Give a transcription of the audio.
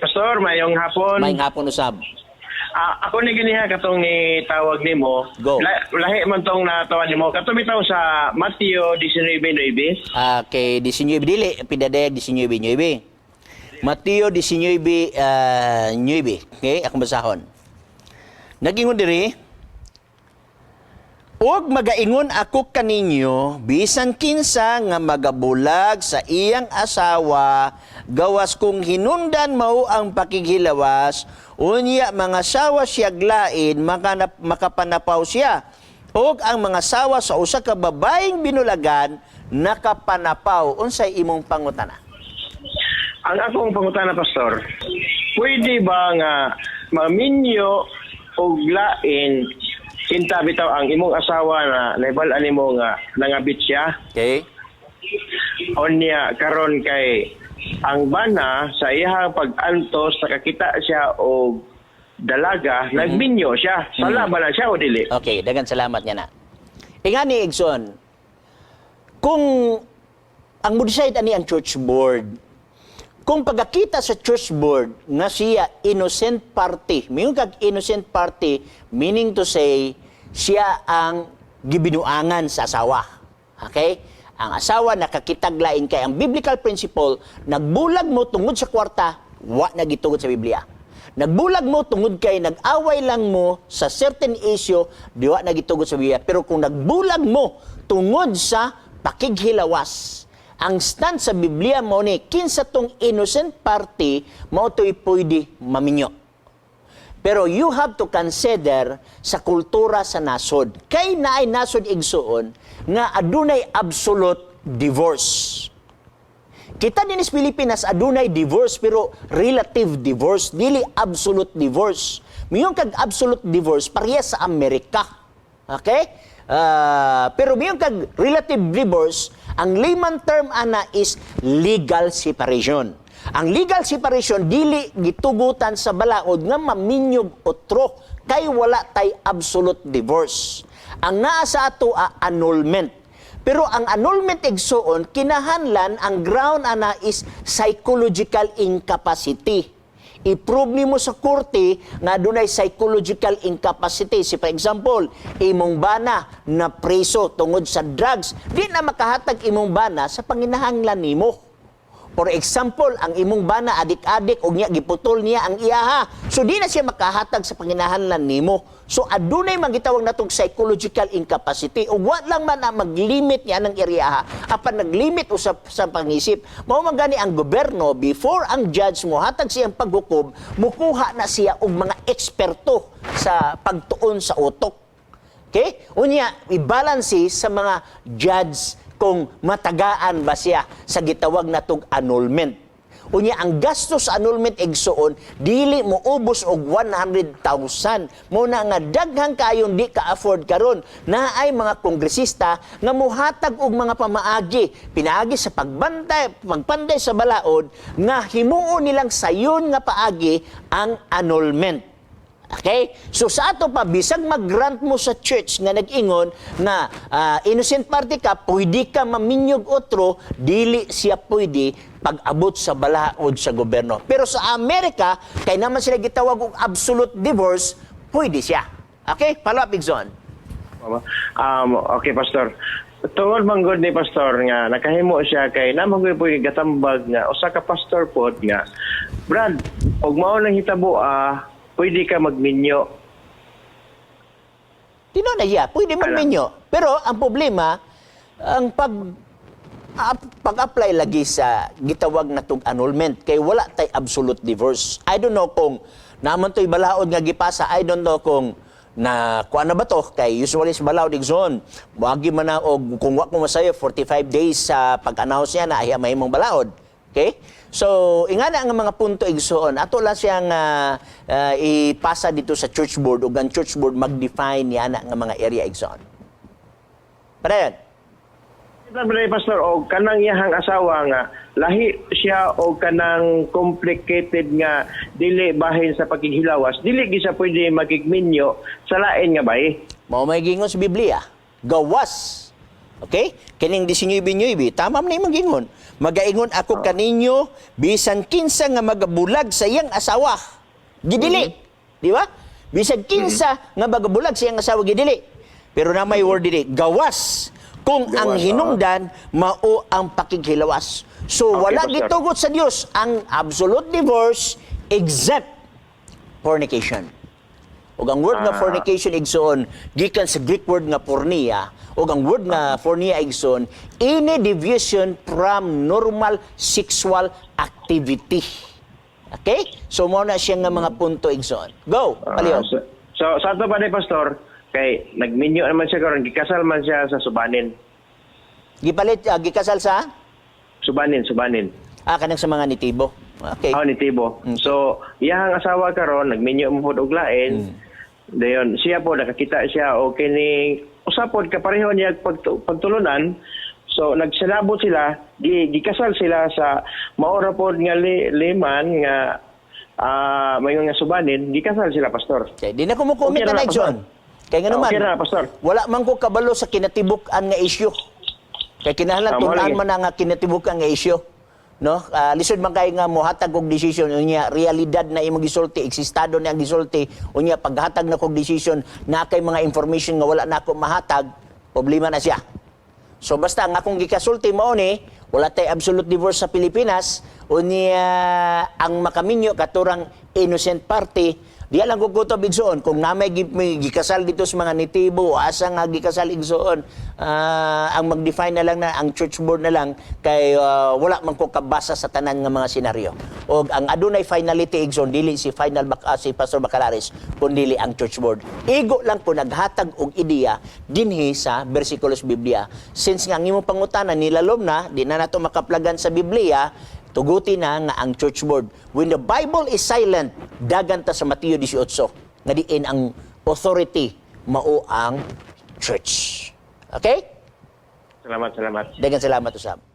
Pastor, mayong hapon. Maayong hapon usab. Ah, ako ni ganiha katong ni tawag nimo. Go. Lahi man tong natawan nimo. Katong bitaw sa Mateo 19:9. Ah, kay 19 dili pidadayag 19:9. Mateo 19 9. Okay, akong basahon. Nagingon diri, "Og magaingon ako kaninyo, bisan kinsa nga magabulag sa iyang asawa, gawas kung hinundan mao ang pakighilawas, unya mangasawa siyag lain, makapanapaw siya. Og ang mangasawa sa usa ka babaeng binulagan, nakapanapaw." Unsay imong pangutana? Ang akong pangutana, Pastor, pwede ba nga maminyo og lain kinta bitaw ang imong asawa na naibal-an nimo nga nangabit siya? Okay? Unya karon kay ang bana sa iyang pag-antos nakakita siya og dalaga, nagminyo siya. Sala ba na siya o dili? Okay, dagan salamat niya na. Ingani, igsoon, kung ang mo-decide ani ang church board, kung pagkakita sa church board nga siya innocent party, mingon kag innocent party, meaning to say, siya ang gibinuangan sa asawa. Okay? Ang asawa nakakitag lain kay ang biblical principle, nagbulag mo tungod sa kwarta, wa na gitugot sa Biblia. Nagbulag mo tungod kay nag-away lang mo sa certain issue, diwa na gitugot sa Biblia. Pero kung nagbulag mo tungod sa pakighilawas, ang stand sa Biblia mo ni kinsa tong innocent party mao to'y pwede maminyo. Pero you have to consider sa kultura sa nasod. Kay naay nasod, igsuon, nga adunay absolute divorce. Kita din sa Pilipinas adunay divorce pero relative divorce, dili absolute divorce. Miingon kag absolute divorce pareha sa Amerika. Okay? Ah, pero miingon kag relative divorce, ang layman term ana is legal separation. Ang legal separation dili gitugutan sa balaod nga maminyog otro kay wala tay absolute divorce. Ang naa sa ato a annulment. Pero ang annulment, igsuon, kinahanglan ang ground ana is psychological incapacity. I-prove nimo sa korte nga adunay psychological incapacity. Si for example, imong bana na preso tungod sa drugs, di na makahatag imong bana sa panginahanglan nimo. For example, ang imong bana adik-adik og niya giputol niya ang iyaha. So di na siya makahatag sa panginahanglan nimo. So adunay magitawag natong psychological incapacity ug wa lang man ang maglimit niya ng iriyaha apan naglimit usab sa pangisip. Mao man gani ang gobyerno, before ang judge mo hatag siyang paghukom, mukuha na siya og mga eksperto sa pagtuon sa utok. Okay? Unya, i-balance sa mga judge kung matagaan ba siya sa gitawag natong annulment. Unya, ang gastos sa annulment, igsuon, dili mo ubos og 100,000. Mo na nga daghang kayon di ka afford karon. Naay mga kongresista nga muhatag og mga pamaagi pinaagi sa pagbantay, pagpanday sa balaod nga himuon nilang sayon nga paagi ang annulment. Okay? So sa ato pa, bisag mag-grant mo sa church nga nag-ingon nga innocent party ka, pwede ka maminyog otro, dili siya pwede pag-abot sa balaod sa gobyerno. Pero sa Amerika, kay naman sila gitawag og absolute divorce, pwede siya. Okay? Follow up, igsoon. Okay, Pastor. Tungod man gud ni Pastor nga nakahimo siya kay namo gyud po gatambag nga usa ka pastor pod nga, "Brad, og mao nang hitabo ah, pwede ka magminyo." Tino na siya, pwede magminyo. Pero ang problema, ang pag-apply lagi sa gitawag na tong annulment kay wala tay absolute divorce. I don't know kung naman to'y balaod nga gipasa. I don't know kung na kuan na ba to kay usually sa balaod, igsoon, moagi man na og kung wa ko masayo 45 days sa pag-announce niya na ay mahimong balaod. Okay? So, ingana ang mga punto, igsoon. Ato lang siyang ipasa dito sa church board ug ang church board mag-define niya na nga mga area, igsoon. Padayon. Kita ba ni Pastor og kanang iyahang asawa nga lahi siya og kanang complicated nga dili bahin sa paghihilawas, dili gi siya pwede magigminyo sa lain nga bay? Mao may gingon sa Biblia. Gawas. Okay? Kining 19:9, tama man na imong gingon. "Magaingon ako kaninyo, bisan kinsa nga magabulag sa iyang asawa, gidili." Di ba? Bisan kinsa nga magabulag sa iyang asawa, gidili. Pero na may word dili, gawas kung ang Gawas, oo. Hinungdan mao ang pakighilawas. So wala Pastor. gitugot sa Dios ang absolute divorce except fornication. Ug ang word nga fornication, igsoon, gikan sa Greek word nga porneia, ug ang word nga porneia, igsoon, any deviation from normal sexual activity. Okay? So mao na siya nga mga punto, igsoon. Go, palihog. So sa ato pa ni Pastor, kay nagminyo naman siya karon, gikasal man siya sa Subanin. Gipalit gikasal sa Subanin, Subanin. Ah, kanang sa mga nitibo. Okay. Ah, nitibo. So, iyang asawa karon nagminyo mo pod og lain. Dayon, siya po nakakita siya og kini usa pod kapareho niya pagtulunan. So nagsinabot sila, gikasal sila sa maora pod nga liman nga mayon nga Subanin, gikasal sila, Pastor. Okay, di na ko mo comment Okay na na, Igsoon. Kay nga naman, Okay na, Pastor. wala man ko kabalo sa kinatibuk-an nga issue. Kay kinahanglan Tama tun-an lagi. man na nga kinatibuk-an nga issue. No? Lisod man kay nga mohatag og decision unya realidad na imong gisulti, eksistado na ang gisulti, unya paghatag na kog decision na kay mga information nga wala na ako mahatag, problema na siya. So basta ang akong gikasulti mao ni, wala tay absolute divorce sa Pilipinas, unya ang makaminyo katurang innocent party. Di lang ko kutob, igsoon, kung namay may gikasal dito sa mga nitibo o asa nga gikasal, igsoon, ang mag-define na lang na ang church board na lang kay wala man ko kabasa sa tanan nga mga senaryo. Og ang adunay finality, igsoon, dili si final si Pastor Bacalares kun dili ang church board. Igo lang ko naghatag og ideya dinhi sa bersikulos Biblia. Since nga ang imong pangutana nilalom na, di na nato makaplagan sa Biblia, tuguti na nga ang church board. When the Bible is silent, dagan ta sa Mateo 18, nga diin ang authority mao ang church. Okay? Salamat, salamat. Dagan salamat usab.